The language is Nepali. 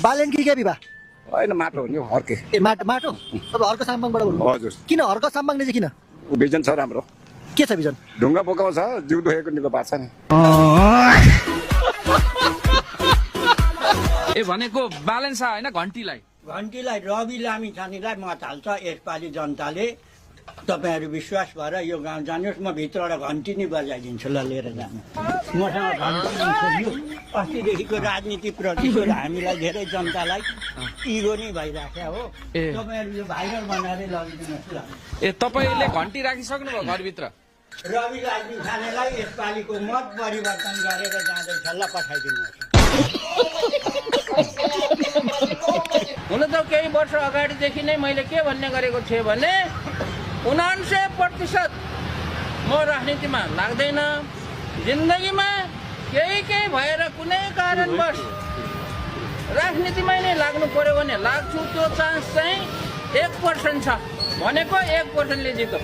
बालेन कि के बिबा होइन माटो हो नि हर्के ए माटो माटो अब हर्क साम्बाङबाट बोल्नु हजुर किन हर्क साम्बाङ चाहिँ किन बिजन छ राम्रो के छ बिजन ढुङ्गा बोकाउँछ जिउ दुखेको निको पार्छ नि ए भनेको ब्यालेन्स होइन घन्टीलाई घन्टीलाई रवि लामी छानेलाई मत हाल्छ यसपालि जनताले तपाईँहरू विश्वास भएर यो गाउँ जानुहोस् म भित्रबाट घन्टी नै बजाइदिन्छु ल लिएर जानु मसँग घन्टी लिन्छु अस्तिदेखिको राजनीतिप्रति हामीलाई धेरै जनतालाई इगो नै भइरहेको हो ए। तपाईँहरू यो भाइरल बनाएरै लगिदिनुहोस् ल ए तपाईँले घन्टी राखिसक्नु भयो घरभित्र रवि लामी छानेलाई यसपालिको मत परिवर्तन गरेर जाँदैछ ल पठाइदिनुहोस् हुन त केही वर्ष अगाडिदेखि नै मैले के भन्ने गरेको थिएँ भने 99% म राजनीतिमा लाग्दैन जिन्दगीमा केही भएर कुनै कारणवश राजनीतिमै नै लाग्नु पर्यो भने लाग्छु त्यो चान्स चाहिँ 1% छ भनेको 1%ले जित्छ